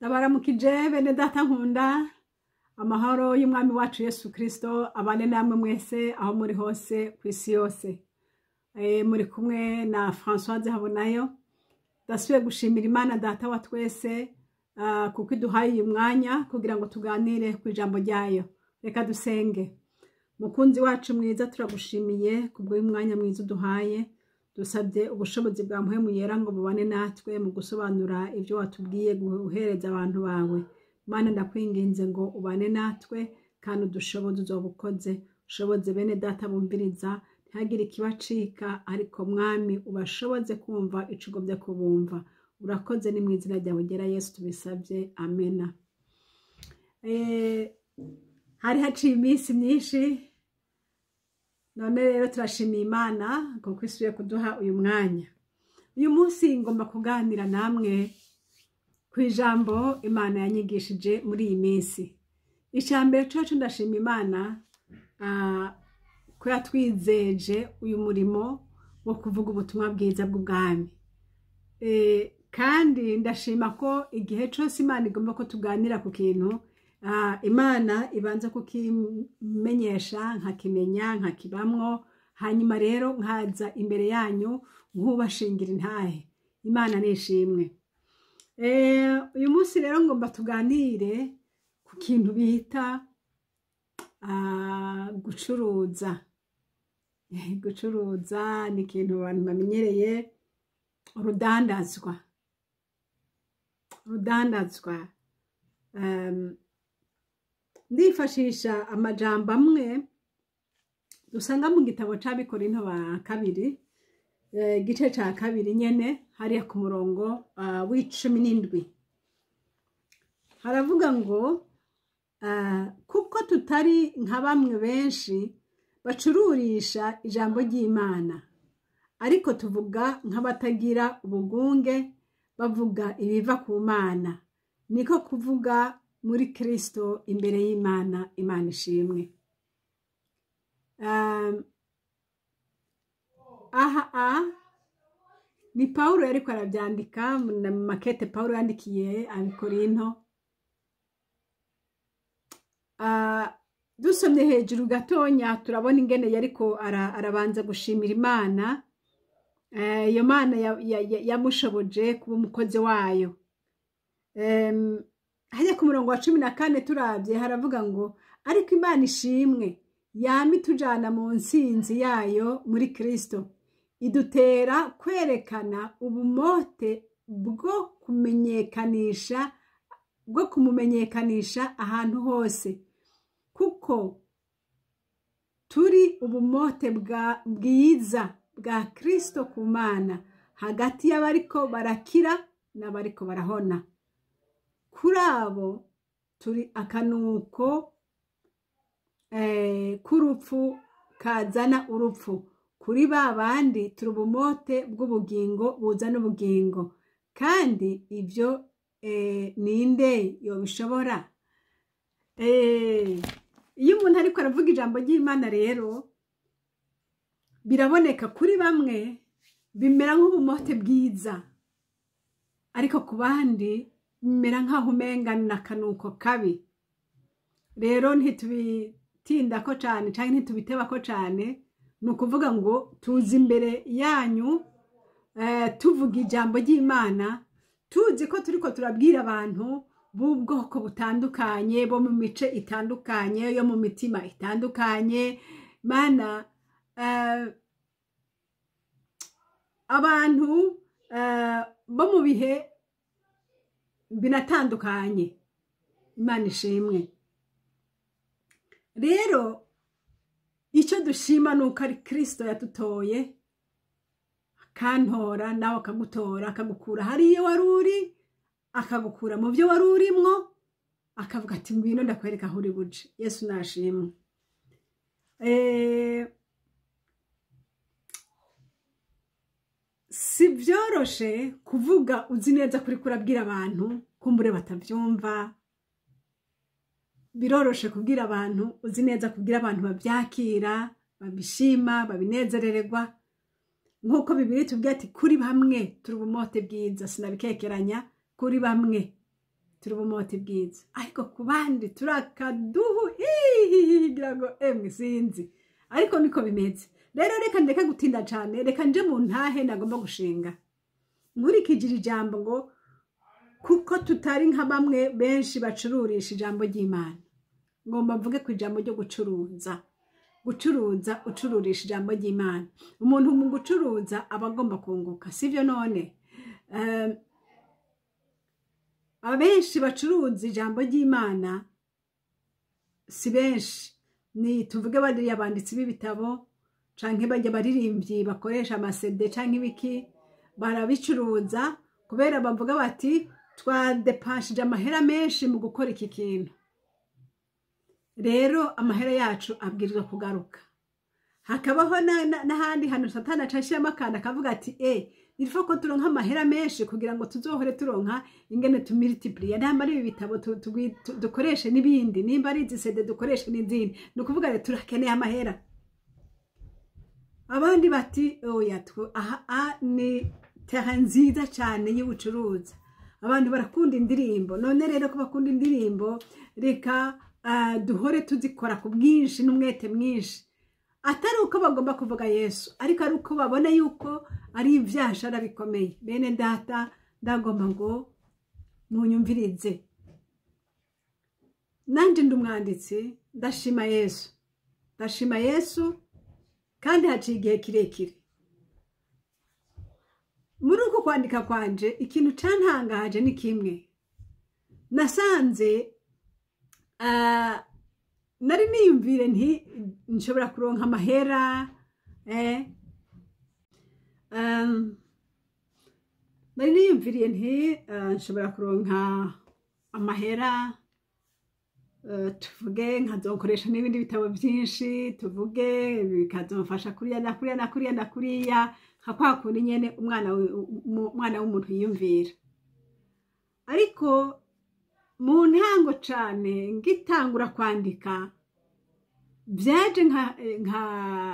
Ndabaramukije bene data nkunda, amahoro y'umwami wacu Yesu Kristo abane namwe mwese aho muri hose ku isi yose. Muri kumwe na Françoise Habonayo. Ndasubiye gushimira Imana data wa twese kuko iduhaye uyu mwanya kugira ngo tuganire ku ijambo ryayo. Reka dusenge. Mukunzi wacu mwiza, turagushimiye kubw'uyu mwanya mwiza uduhaye. Dusabye ubushobozi bwa Mpwemu Yera ngo bubane natwe mu gusobanura ibyo watubwiye guhereza abantu bawe. Mana, ndakwinginze ngo ubane natwe kandi udushoboze uzoba ukoze. Ushoboze bene data bumviriza, ntihagire ikibacika, ariko Mwami ubashoboze kumva ico ugomvye kubumva. Urakoze, ni mu izina ryawe ryera Yesu tubisabye, amena. Hari haciye iminsi myinshi, none rero turashimiye Imana kuko isubiye kuduha uyu mwanya. Uyu munsi ngomba kuganira namwe ku ijambo Imana yanyigishije muri iyi minsi. Icya mbere coco, ndashima Imana ko yatwizeje uyu murimo wo kuvuga ubutumwa bwiza bw'ubwami. Kandi ndashima ko igihe cose Imana igomba ko tuganira ku kintu, Imana ibanza kukimenyesha, nkakimenya, nkakibamwo, hanyuma rero nkaza imbere yanyu nk'ubashingira intahe. Imana nishimwe. Uyu munsi rero ngomba tuganire ku kintu bita gucuruza. Gucuruza ni ikintu abantu bamenyereye, urudandazwa. Urudandazwa. Ndifashisha amajambo amwe dusanga mu gitabo c'Abikorinto ba kabiri, igice ca kabiri nyene, hariya ku murongo w'17. Haravuga ngo kuko tutari nka bamwe benshi bacururisha ijambo ry'Imana, ariko tuvuga nk'abatagira ubugunge, bavuga ibiva ku Mana, niko kuvuga muri Kristo imbere y'Imana. Imana ishimwe. Aha ni Pawulo yariko aravyandika mu makete Pawulo yandikiye Abikorinto. Dusomye hejuru gatonya turabona ingene yariko arabanza gushimira Imana, iyo Mana yamushoboje kuba umukozi wayo. Hajya ku murongo wa 14 turavye haravuga ngo ariko Imana ishimwe yama itujana mu ntsinzi yayo muri Kristo, idutera kwerekana ubumote bwo kumumenyekanisha ahantu hose, kuko turi ubumote bwiza bwa Kristo ku Mana hagati y'abariko barakira n'abariko barahona. Kuri abo turi akanuko k'urupfu kazana urupfu, kuri ba bandi turi ubumote bw'ubugingo buzana ubugingo. Kandi ivyo ninde yobishobora? Iyo umuntu ariko aravuga ijambo ry'Imana rero biraboneka kuri bamwe bimera nk'ubumote bwiza, ariko ku bandi bimera nk'aho umenga ni akanuko kabi. Rero ntitubitindako cane canke ntitubitebako cane, ni ukuvuga ngo tuza imbere yanyu tuvuga ijambo ry'Imana, tuzi ko turiko turabwira abantu b'ubwoko butandukanye, bo mu mice itandukanye, yo mu mitima itandukanye. Mana, abantu bo mu bihe binatandukanye. Imana ishimwe. Rero icyo dushima ni uko ari Kristo yadutoye, akantora nawe akagutora, akagukura hariya wari uri, akagukura mu byo wari urimwo, akavuga ati ngwino ndakwereka aho uri buje. Yesu nashimwe. Si byoroshe kuvuga uzi neza kuri kurabwira abantu kumbure batavyumva. Biroroshe kubwira abantu uzi neza kubwira abantu babyakira, babishima, babinezerererwa. Nk'uko Bibiliya itubwira ati kuri bamwe turi ubumote bwiza, sinabikekeranya, kuri bamwe. Turi ubumoti bwiza, ariko ku bandi turi akaduhu, ngira ngo emwe sinzi, ariko niko bimeze. Rero reka ndeke gutinda cyane, reka nje mu ntahe nagomba gushinga nkurikije iri jambo ngo kuko tutari nka bamwe benshi bacururisha ijambo ry'Imana. Ngomba mvuge ku ijambo ryo gucuruza, gucuruza ucururisha ijambo ry'Imana. Umuntu mu gucuruza aba agomba kunguka, sibyo? None abenshi bacuruza ijambo ry'Imana si benshi, ni tuvuge bariya banditsi b'ibitabo canke bajya baririmbyi bakoresha ama CD canke ibiki, barabicuruza kubera bavuga bati twadepanshije amahera menshi mu gukora iki kintu, rero amahera yacu abwirizwa kugaruka. Hakabaho n'ahandi hantu Satani acashiramo akantu akavuga ati il faut ko turonka amahera menshi kugira ngo tuzohore turonka ingene tumultiplier, namba ari ibi bitabo dukoreshe n'ibindi, nimba ari izi CD dukoreshe n'izindi. Ni ukuvuga rero turakeneye amahera. Abandi bati oya, aha ni terrain nziza cyane y'ubucuruzi, abantu barakunda indirimbo, none rero ko bakunda indirimbo reka duhore tuzikora ku bwinshi n'umwete mwinshi. Atari uko bagomba kuvuga Yesu, ariko ari uko babona yuko ari ibyashara bikomeye. Bene data, ndagomba ngo munyumvirize, nanjye ndi umwanditsi, ndashima Yesu, ndashima Yesu, kandi haciye igihe kirekire. Muri uko kwandika kwanje, ikintu cyantangaje ni kimwe nasanze. Nari niyumvire nti nshobora kuronka amahera, nari niyumviriye nti nshobora kuronka amahera, tuvuge nkazokoresha n'ibindi bitabo byinshi, tuvuge bikazomfasha kuriya na kuriya na kuriya na kuriya, nka kwa kundi nyene umwana w'umuntu yiyumvira. Ariko mu ntango cane ngitangura kwandika, byaje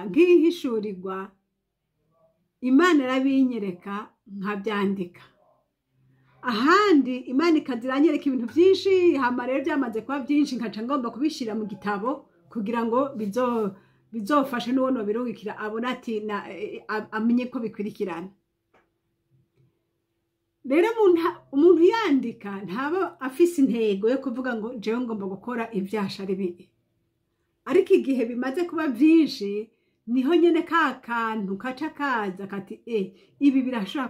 nk'ihishurirwa, Imana irabinyereka nkabyandika. Ahandi Imana ikaziranyereka ibintu byinshi, hama rero byamaze kuba byinshi nkaca ngomba kubishyira mu gitabo kugira ngo bizofashe n'uwo nobirungikira abona ati amenye ko bikurikirana. Rero umuntu yandika ntaba afise intego yo kuvuga ngo jewe ngomba gukora ivyashara ibi, ariko igihe bimaze kuba byinshi niho nyene ka kantu kaca kaza kati ibi birashobora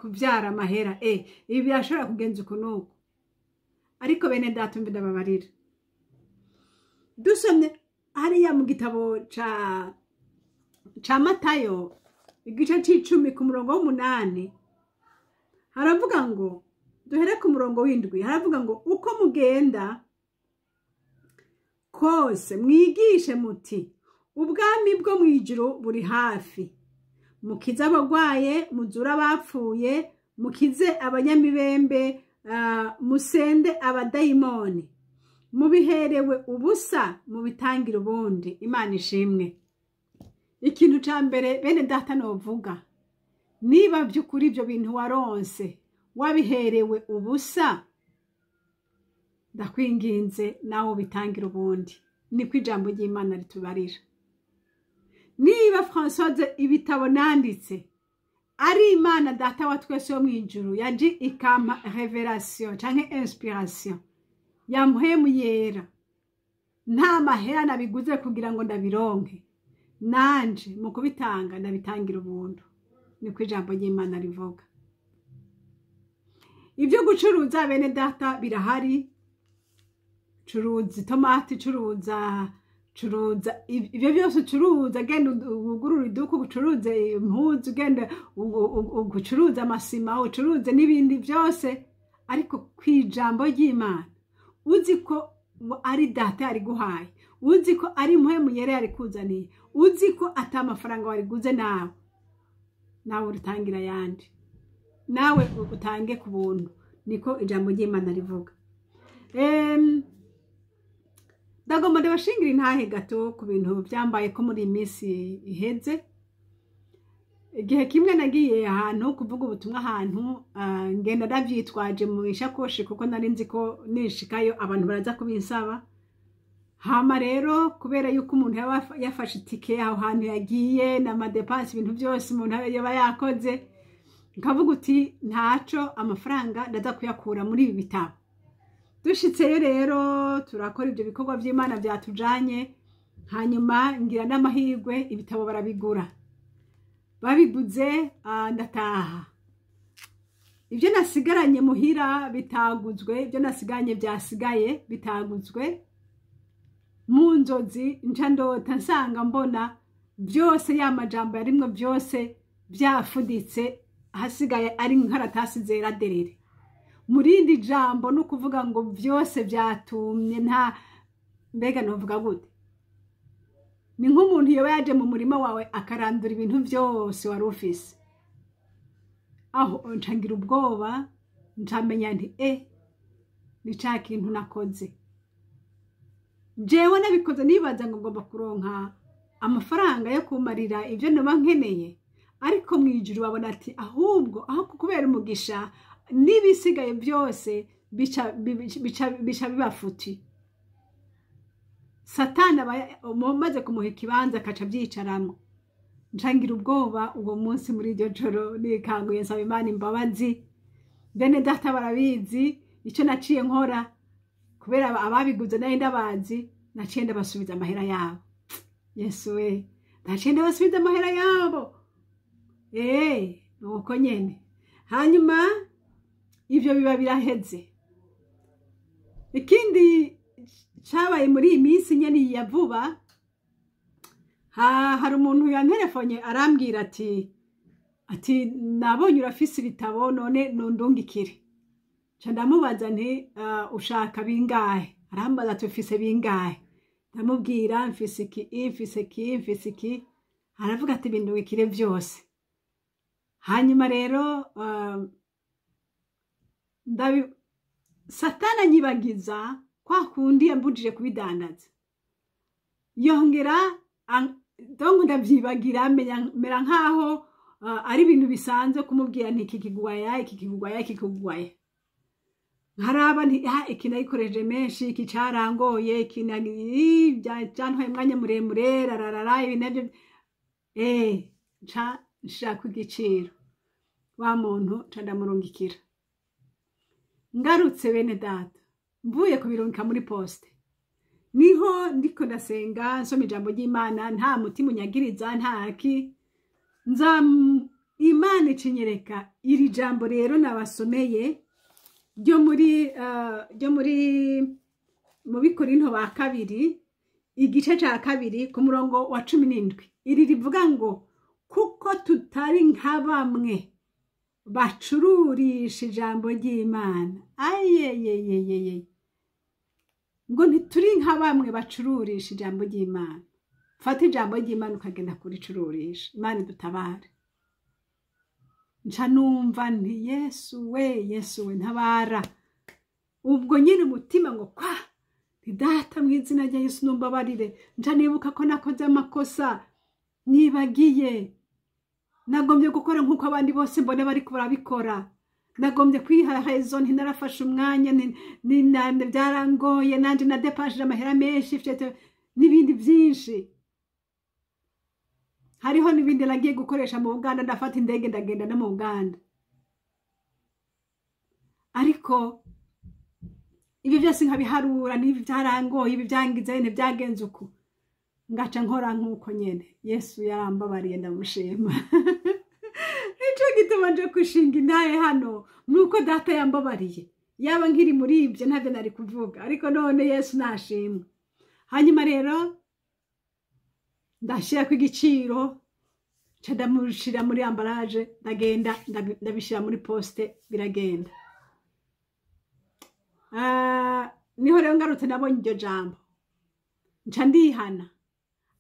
kuvyara amahera, ibi birashobora kugenza uku n'uku. Ariko bene data, mbe ndababarira, dusomye hariya mu gitabo ca Matayo igice c'icumi ku murongo w'8, haravuga ngo, duhere ku murongo w'7, haravuga ngo uko mugenda kose mwigishe muti ubwami bwo mu ijuru buri hafi, mukize abagwaye, muzure abapfuye, mukize abanyamibembe, musende abadayimoni, mubiherewe ubusa mubitangira ubundi. Imana ishimwe. Ikintu ca mbere bene data novuga, niba by'ukuri ibyo bintu waronse wabiherewe ubusa, ndakwinginze nawe ubitangira ubundi. Niko ijambo ry'Imana ritubarira. Niba Françoise ibitabo nanditse ari Imana Data wa twese wo mu ijuru yaje ikampa révélation canke inspiration ya Mpwemu Yera, nta mahera nabiguze kugira ngo ndabironke, nanje mu kubitanga ndabitangira ubuntu. Niko ijambo ry'Imana rivuga. Ibyo gucuruza bene data birahari, curuza itomati, curuza ibyo byose ucuruza, genda ugurura iduka ucuruze impuzu, genda ucuruze amasima, ucuruze n'ibindi byose, ariko ku ijambo ry'Imana uzi ko ari data yariguhaye, uzi ko ari Mpwemu Yera yarikuzaniye, uzi ko ata amafaranga wariguze, nawe urutangira ayandi, nawe utange ku buntu. Niko ijambo ry'Imana rivuga. Ndagomba ndabashingira intahe gato ku bintu byambaye ko muri iyi minsi iheze. Igihe kimwe nagiye ahantu kuvuga ubutumwa, ahantu ngenda ndavyitwaje mu ishakoshi, kuko nari nzi ko nishikayo abantu baraza kubinsaba. Hama rero kubera yuko umuntu yaba yafashe itike aho hantu yagiye n'ama dépenses, ibintu byose umuntu yaba yakoze, nkavuga uti ntaco, amafaranga ndaza kuyakura muri ibi bitabo. Dushitseyo rero turakora ibyo bikorwa by'Imana byatujanye, hanyuma ngira n'amahirwe ibitabo barabigura. Babiguze, ndataha. Ibyo nasigaranye muhira bitaguzwe, ibyo nasigaranye byasigaye bitaguzwe, mu nzozi nca ndota nsanga mbona byose, ya majambo yarimwo byose byafuditse, hasigaye ari inkaratasi zera derere. Mu rindi jambo ni ukuvuga ngo byose byatumye. Nta mbega novuga gute? Ni nk'umuntu yoba yaje mu murima wawe akarandura ibintu byose wari ufise. Aho ncangira ubwoba, ncamenya nti ni ca kintu nakoze. Jewe nabikoze nibaza ngo ngomba kuronka amafaranga yo kumarira ibyo noba nkeneye, ariko mu ijuru babona ati ahubwo aho kukubera umugisha, n'ibisigaye byose bica bibafuti. Satani aba umaze kumuha ikibanza, akaca abyicaramo. Ncangira ubwoba uwo munsi. Muri iryo joro nikanguye nsaba Imana imbabazi. Bene data barabizi icyo naciye nkora. Kubera ababiguze nari ndabazi, naciye ndabasubiza amahera yabo. Yesu we, naciye ndabasubiza amahera yabo. Nuko nyene hanyuma ibyo biba biraheze. Ikindi cyabaye muri iyi minsi nyene ya vuba, hari umuntu yanterefonye arambwira ati nabonye urafise ibitabo, none nundungikire. Nca ndamubaza nti ushaka bingahe? Arambaza ati ufise bingahe? Ndamubwira mfise iki, mfise iki, mfise iki. Aravuga ati bindungikire byose. Hanyuma rero Satani anyibagiza kwa kundi yambujije kubidandaza, yongera donc ndavyibagira, mera nkaho ari ibintu bisanzwe kumubwira nti iki kigwaya, iki kigwaya, iki kigwaya. Nkaraba nti iki nayikoresheje menshi, iki carangoye, iki byantwaye umwanya muremure, rararara, ibi navyo. Nca nshaka igiciro wa muntu, nca ndamurungikira. Ngarutse, bene data, mvuye kubirungika muri poste, niho ndiko ndasenga, nsoma ijambo ry'Imana, nta mutima unyagiriza, ntaki nza. Imana icinyereka iri jambo rero nabasomeye ryo muri mu Bikorinto ba kabiri, igice ca kabiri, ku murongo wa 17. Iri rivuga ngo kuko tutari nka bamwe bacururisha ijambo ry'Imana. Ayeyeyeyeye, ngo ntituri nka bamwe bacururisha ijambo ry'Imana. Fata ijambo ry'Imana ukagenda kuricururisha! Imana idutabare. Nca numva nti Yesu we, Yesu we, ntabara. Ubwo nyine umutima ngo kwa nti Data, mu izina rya Yesu numbabarire. Nca nibuka ko nakoze amakosa nibagiye. Nagombye gukora nk'uko abandi bose mbona bariko barabikora. Nagombye kwihahezo nti narafashe umwanya, byarangoye, nanje nadepanshije amahera menshi n'ibindi byinshi. Hariho n'ibindi nagiye gukoresha mu Buganda, ndafata indege ndagenda no mu Buganda. Ariko ibyo byose nkabiharura, n'ibi byarangoye, ibi byangize, ntibyagenze uku, ngaca nkora nk'uko nyene. Yesu yarambabariye, ndamushima. Nico gituma nje gushinga intahe hano, nuko Data yambabariye. Yaba nkiri muri ibyo ntabyo nari kuvuga, ariko none Yesu nashimwe. Hanyuma rero ndashyirako igiciro, nca ndamushira muri emballage, ndagenda ndabishyira muri poste, biragenda. Niho rero ngarutse nabonye iryo jambo, nca ndihana.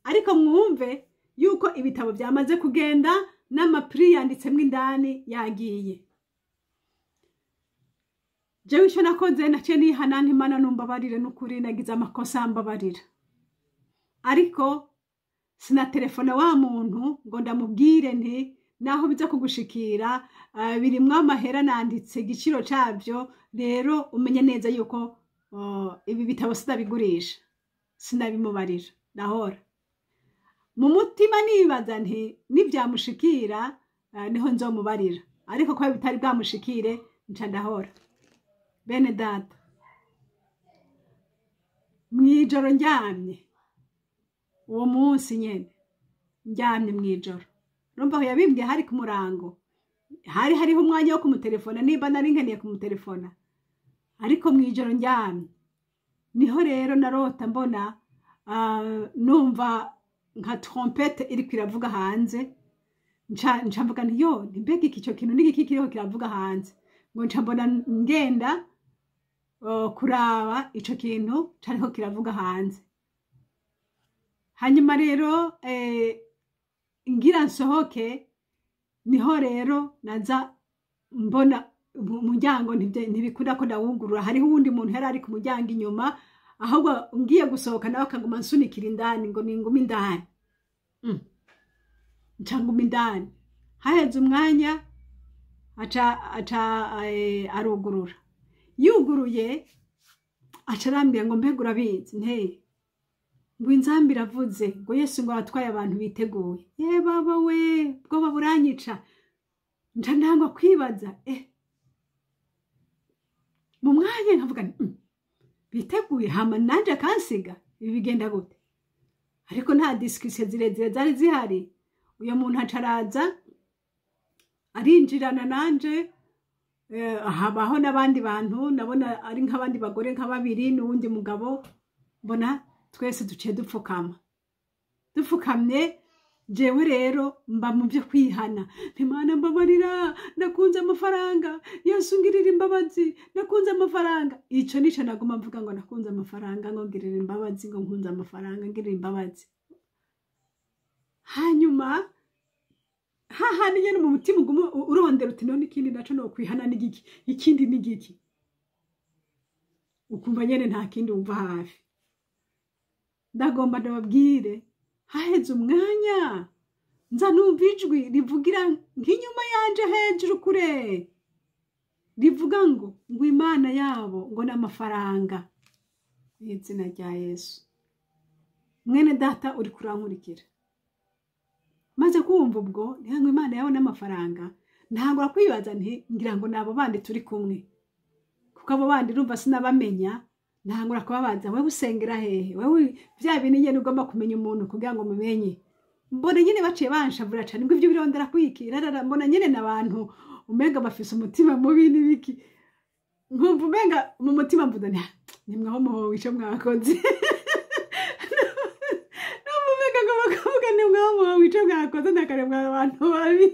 Ariko mwumve yuko ibitabo byamaze kugenda n'ama prix yanditsemo indani yagiye. Jewe icyo nakoze, naciye nihana nti Imana numbabarire, n'ukuri nagize amakosa, mbabarira. Ariko sinatelefona wa muntu ngo ndamubwire nti Naho biza kugushikira, birimwo amahera, nanditse igiciro cabyo. Rero umenye neza yuko ibi bitabo sinabigurisha." Sinabimubarira, ndahora. Mu mutima nibaza nti nibyamushikira, niho nzomubarira, ariko ko bitari bwamushikire, nca ndahora. Bene data, mw'ijoro ndyamye, uwo munsi nyene ndyamye mw'ijoro, urumva aho yabimbwiye hari ku murango, hari hariho umwanya wo kumutelefona nimba nari nkeneye kumutelefona. Ariko mw'ijoro ndyamye niho rero narota mbona, numva nka trompette iriko iravuga hanze. Nca mvuga nti: "Yo, mbega iki, ico kintu n'igiki kiriho kiravuga hanze?" Ngo nca mbona ngenda kuraba ico kintu cariko kiravuga hanze. Hanyuma rero ngira nsohoke, niho rero naza mbona umuryango ntibikunda ko ndawugurura. Hariho uwundi muntu yari ari ku muryango inyuma, ahubwo ngiye gusohoka nawe akaguma nsunikira indani ngo ningume indani. Nca nguma indani. Haheze umwanya aca arugurura. Yuguruye aca arambwira ngo: "Mbega urabizi?" Nteye ngo: "Inzamba iravuze, ngo Yesu ngo abatwaye abantu biteguye." Ye baba we, bwoba buranyica. Nca ntangwa kwibaza mu mwanya, nkavuga nti: Biteguye hama nanje akansiga, ibi bigenda gute?" Ariko nta discussion zirezire zari zihari. Uyo muntu aca araza arinjirana nanje, habaho n'abandi bantu, nabona ari nk'abandi bagore nka babiri n'uwundi mugabo. Mbona twese duciye dupfukama. Dupfukamye, jewe rero mba mu byo kwihana: "Imana mbabarira, nakunze amafaranga. Yesu ngirira imbabazi, nakunze amafaranga." Ico nico naguma mvuga, ngo nakunze amafaranga, ngo ngirira imbabazi, ngo nkunze amafaranga, ngirira imbabazi. Hanyuma hahandi nyene mu mutima uguma urondera uti: "None ikindi naco nokwihana n'igiki? Ikindi n'igiki?" Ukumva nyene nta kindi wumva hafi. Ndagomba ndababwire, haheze umwanya nza numva ijwi rivugira nk'inyuma yanje hejuru kure, rivuga ngo imana yabo ngo ni amafaranga. Mu izina rya Yesu, mwene data uri kurankurikira, maze kumva ubwo ngo imana yabo n'amafaranga, ntangura kwibaza nti: "Ngira ngo ni abo bandi turi kumwe," kuko abo bandi urumva sinabamenya. Ntangura kubabaza: "Wewe usengera hehe? Wewe?" Bya bintu nyene ugomba kumenya umuntu kugira ngo mumenye. Mbona nyene baciye banshavura cane, ngo: "Ivyo birondera kwiki?" Rarara, mbona nyene n'abantu umenga bafise umutima mubi n'ibiki. Nkumva umenga mu mutima mvuga nti: "Nimwaho muhowe ico mwakoze." Numva umenga ngo bakavuga: "Nimwaho muhowe ico mwakoze, nakaremwa abantu babi."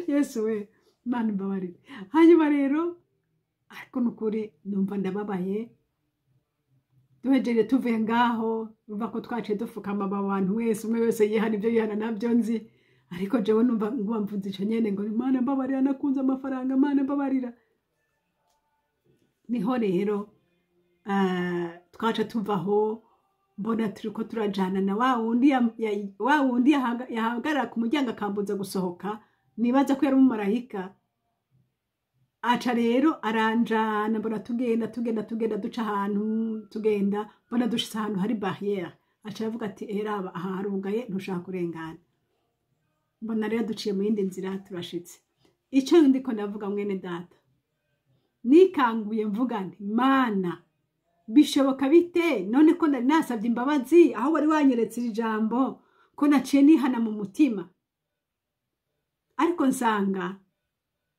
Yesu we, Imana imbabarire. Hanyuma rero, ariko nukuri numva ndababaye. Duhejeje, tuvuye ngaho, urumva ko twaciye dupfukama, aba bantu wese, umwe wese yihana ibyo yihana, nabyo nzi. Ariko jewe numva nguba mvuze ico nyene ngo: "Imana mbabarira, nakunze amafaranga, Imana mbabarira." Niho rero twaca tuvaho, mbona turiko turajana na wa wundi yahagarara ku muryango akambuza gusohoka, nibaza ko yari umumarayika. Aca rero aranjana, mbona tugenda, tugenda, tugenda, duca ahantu, tugenda, mbona dushitse ahantu hari barrière. Aca aravuga ati: "Eraba aha harugaye, ntushaka kurengana." Mbona rero duciye mu yindi nzira, turashitse. Ico ndiko ndavuga, mwene data, nikanguye mvuga nti: "Mana, bishoboka bite none ko nari nasabye imbabazi, aho wari wanyeretse iri jambo, ko naciye nihana mu mutima?" Ariko nsanga,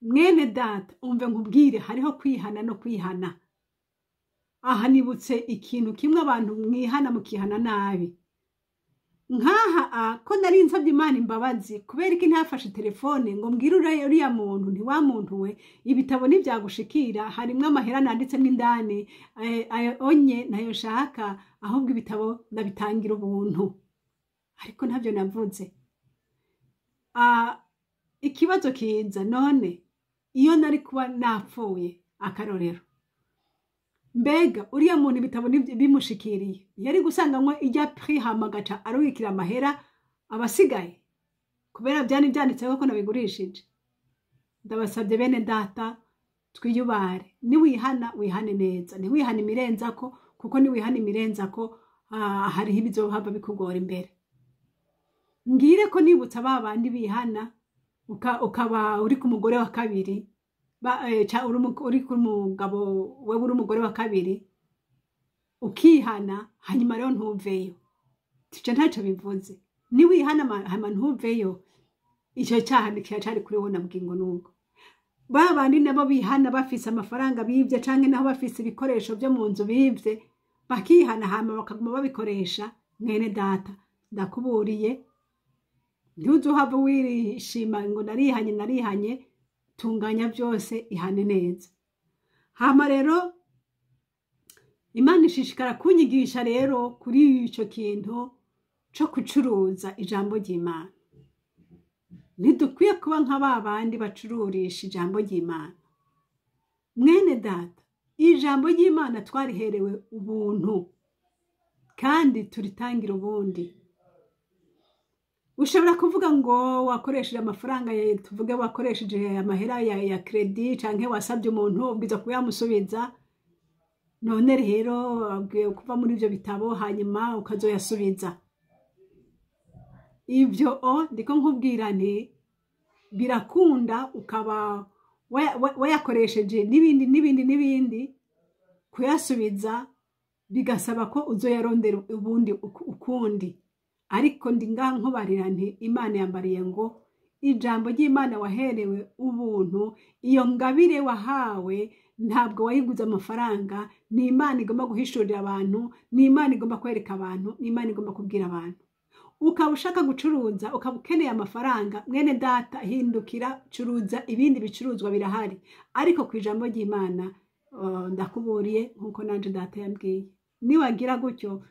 mwene data, umve nkubwire, hariho kwihana no kwihana. Aha nibutse ikintu kimwe: abantu mwihana mukihana nabi. Nkaha ko nari nsabye Imana imbabazi, kubera iki ntafashe telefone ngo mbwire uriya muntu nti: "Wa muntu we, ibitabo ntibyagushikira, harimwo amahera nanditsemo indani, ayo onye ntayo nshaka, ahubwo ibitabo ndabitangira ubuntu"? Ariko ntabyo navuze. Ikibazo kiza none: iyo nari kuba napfuye, akarorero, mbega uriya muntu ibitabo bimushikiriye, yari gusanganywe ijya prix, hama agaca arubikira amahera abasigaye? Kubera byari byanditseho ko nabigurishije. Ndabasabye bene data, twiyubare. Niwihana, wihane neza, ntiwihane imirenzako, kuko niwihana imirenzako hariho ibizohava bikugora imbere. Ngire ko nibutsa ba bandi bihana, ukaba uri ku mugore wa kabiri, uri ku mugabo wewe, uri umugore wa kabiri, ukihana, hanyuma rero ntuveyo. Icyo ntacyo bivuze. Niwihana hanyuma ntuveyo, icyo cyaha kiracari kuri wowe na bugingo n'ubwo. Ba bandi nabo bihana bafise amafaranga bibye, canke naho bafise ibikoresho byo mu nzu bibye, bakihana hama bakaguma babikoresha, mwene data, ndakuburiye, ntuzuhave wirishima ngo narihanye, narihanye. Tunganya byose, ihane neza. Hama rero Imana ishishikara kunyigisha rero kuri ico kintu co gucuruza ijambo ry'Imana. Ntidukwiye kuba nka ba bandi bacururisha ijambo ry'Imana. Mwene data, ijambo ry'Imana twariherewe ubuntu kandi turitangira ubundi. Ushobora kuvuga ngo wakoresheje amafaranga, tuvuge wakoresheje amahera ya crédit, canke wasabye umuntu, ubwiza kuyamusubiza. None rero abwiye kuva muri ivyo bitabo, hanyuma ukazoyasubiza. Ivyo o ndiko nkubwira nti birakunda, ukaba wayakoresheje n'ibindi n'ibindi n'ibindi, kuyasubiza bigasaba ko uzoyarondera ubundi ukundi. Ariko ndi ngaha nkubarira nti Imana yambariye ngo ijambo ry'Imana waherewe ubuntu, iyo ngabire wahawe ntabwo wayiguze amafaranga. Ni Imana igomba guhishurira abantu, ni Imana igomba kwereka abantu, ni Imana igomba kubwira abantu. Ukaba ushaka gucuruza, ukaba ukeneye amafaranga, mwene data, hindukira, curuza ibindi bicuruzwa birahari. Ariko ku ijambo ry'Imana, ndakuburiye nkuko nanje data yambwiye, niwagira gutyo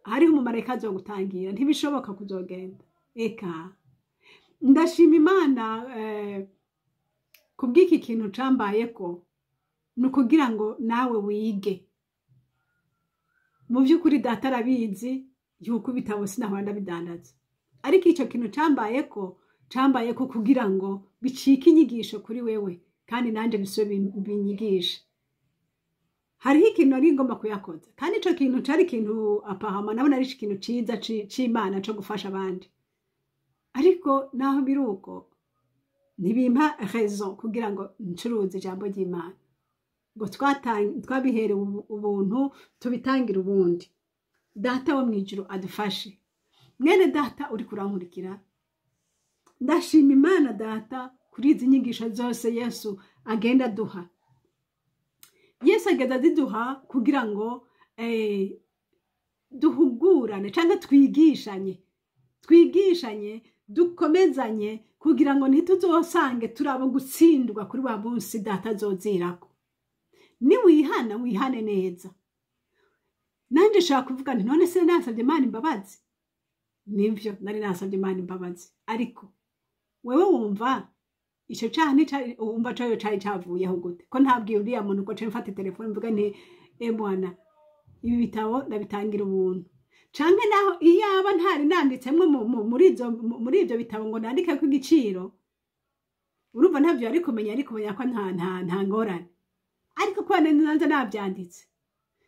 hariho umumarayika azogutangira, ntibishoboka kuzogenda. Eka ndashima Imana kubw'iki kintu cambayeko, ni ukugira ngo nawe wige. Mu by'ukuri data arabizi yuko ibitabo sinahora ndabidandaza, ariko icyo kintu cambayeko kugira ngo bicike inyigisho kuri wewe, kandi nanjye bisube binyigishe. Hariho ikintu nari ngomba kuyakoza, kandi ico kintu cari ikintu apahama nabona ari ikintu ciza c'Imana co gufasha abandi. Ariko naho biri uko, ntibimpa raison kugira ngo ncuruze ijambo ry'Imana. Ngo twabiherewe ubuntu, tubitangire ubundi. Data wo mw'ijuru adufashe. Mwene data uri kurankurikira, ndashima Imana data kuri izi nyigisho zose Yesu agenda aduha. Yesu agenda aziduha kugira ngo duhugurane cyangwa twigishanye, dukomezanye, kugira ngo ntituzosange turi abo gutsindwa kuri wa munsi data azozirako. Niwihana, wihane neza. Nanjye nshaka kuvuga nti none se nasabye Imana imbabazi? Nibyo, nari nasabye Imana imbabazi, ariko wewe wumva icyo cyaha wumva cyayo cari cyavuyeho gute, ko ntabwiye uriya muntu ko mfata telefone mvuga nti: "E bwana, ibi bitabo ndabitangira ubuntu"? Canke naho iyaba ntari nanditsemwo muri ibyo bitabo ngo nandike ko igiciro, urumva ntabyo yari kumenya, ariko kumenya ko nta ngorane. Ariko kuba nanze nabyanditse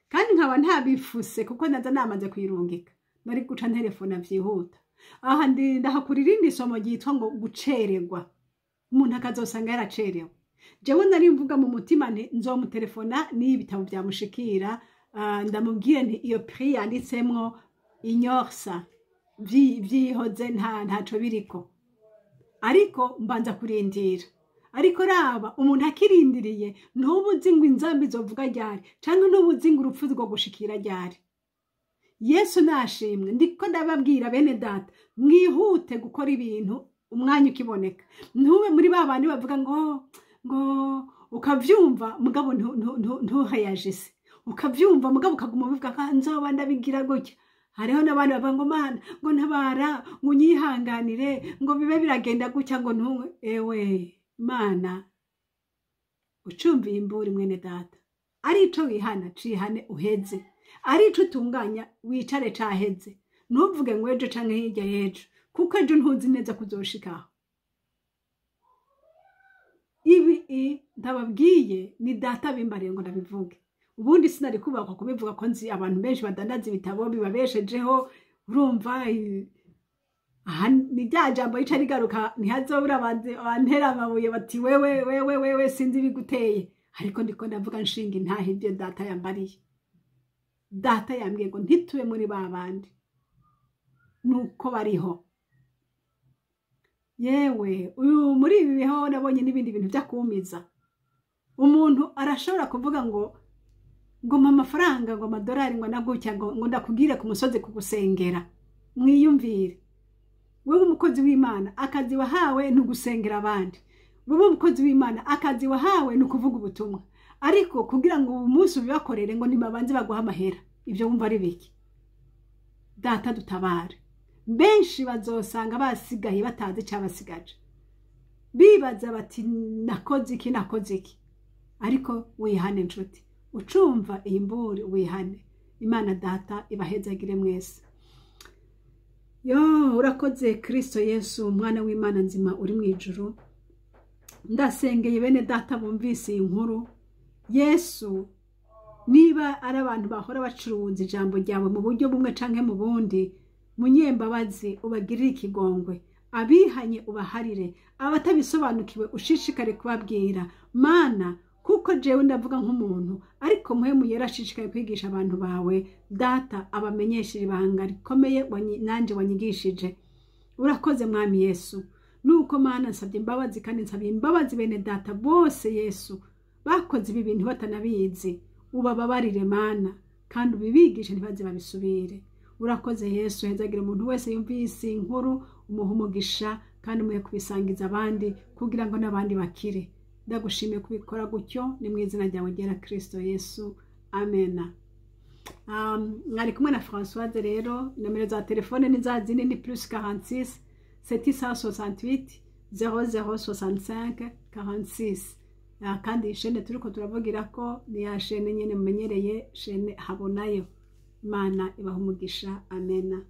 kandi nkaba ntabifuse, kuko naza namaze kuyirungika, nari guca ntelefona vyihuta. Aha ndahakura irindi somo ryitwa ngo gucererwa, umuntu akazosanga yaracerewe. Jewe nari mvuga mu mutima nti nzomutelefona n'iyo ibitabo byamushikira, ndamubwire nti iyo prix yanditsemwo inyorsa, vyihoze, ntaco biriko. Ariko mbanza kurindira. Ariko raba, umuntu akirindiriye, ntuba uzi ngo inzambi izovuga ryari, canke ntuba uzi ngo urupfu rwo gushikira ryari. Yesu nashimwe. Ndiko ndababwira bene data, mwihute gukora ibintu umwanya ukiboneka. Ntube muri ba bandi bavuga ngo ukavyumva mugabo ntuhayajise, ukavyumva mugabo ukaguma ubivuga ko nzoba ndabigira gutya. Hariho n'abandi bavuga ngo: "Mana, ngo ntabara, ngo unyihanganire, ngo bibe biragenda gutya," ngo ntuwe. Ewe Mana, ucumviye imburi, mwene data, ari ico wihana, cihane uheze. Ari ico utunganya, wicare caheze. Ntuvuge ngo ejo canke hirya y'ejo. Kuko ejo ntuzi neza kuzoshikaho. Ibi ndababwiye ni data bimbariye ngo ndabivuge. Ubundi sinari kubakwa kubivuga ko nzi abantu benshi badandaza ibitabo bibabeshejeho. Urumva aha ni rya jambo rica rigaruka, ntihazobura abantera amabuye bati wewe wewe wewe sinzi ibiguteye. Ariko ndiko ndavuga nshinga intahe ibyo data yambariye. Data yambwiye ngo ntitube muri ba bandi, nuko bariho. Yewe uyu muri ibi biho nabonye n'ibindi bintu byakumiza. Umuntu arashobora kuvuga ngo mpa amafaranga, ngo amadolari, ngo nagutya, ngo ndakubwire ku musozi kugusengera. Mwiyumvire wewe umukozi w'Imana, akazi wahawe ni ugusengera abandi. Wewe umukozi w'Imana, akazi wahawe ni ukuvuga ubutumwa. Ariko kugira ngo umunsi ubibakorere ngo nibabanze baguha amahera, ibyo wumva ari biki? Data dutabare. Benshi bazosanga basigaye batazi icyabasigaje, bibaza bati nakoze iki, nakoze iki. Ariko wihane nshuti, ucumva iyi mburi wihane. Imana data ibahezagire mwese. Yo urakoze Kristo Yesu, umwana w'Imana nzima uri mu ijuru. Ndasengeye bene data bumvise iyi nkuru. Yesu, niba ari abantu bahora bacuruza ijambo ryawe mu buryo bumwe canke mu bundi, munyembabazi ubagirire ikigongwe, abihanye ubaharire, abatabisobanukiwe ushishikare kubabwira. Mana, kuko jewe ndavuga nk'umuntu, ariko muhemu yera ashishikaye kwigisha abantu bawe. Data abamenyesha ibanga rikomeye nanje wanyigishije. Urakoze Mwami Yesu. Nuko Mana nsabye imbabazi, kandi nsabye imbabazi bene data bose Yesu bakoze ibi bintu batanabizi. Ubababarire Mana, kandi ubibigishe ntibaze babisubire. Urakoze Yesu, hezagira umuntu wese yumvise inkuru, umuha umugisha, kandi umuhe kubisangiza abandi kugira ngo n'abandi bakire. Ndagushimiye kubikora gutyo, ni mu izina ryawe ryera Kristo Yesu, amena. Mwari kumwe na Françoise. Rero nomero za telefone ni za zindi, ni +46 768 00 65 46. Kandi iyi chaîne turiko turavugira ko ni ya chaîne nyene mumenyereye, chaîne Habonayo. Imana ibaha umugisha, amena.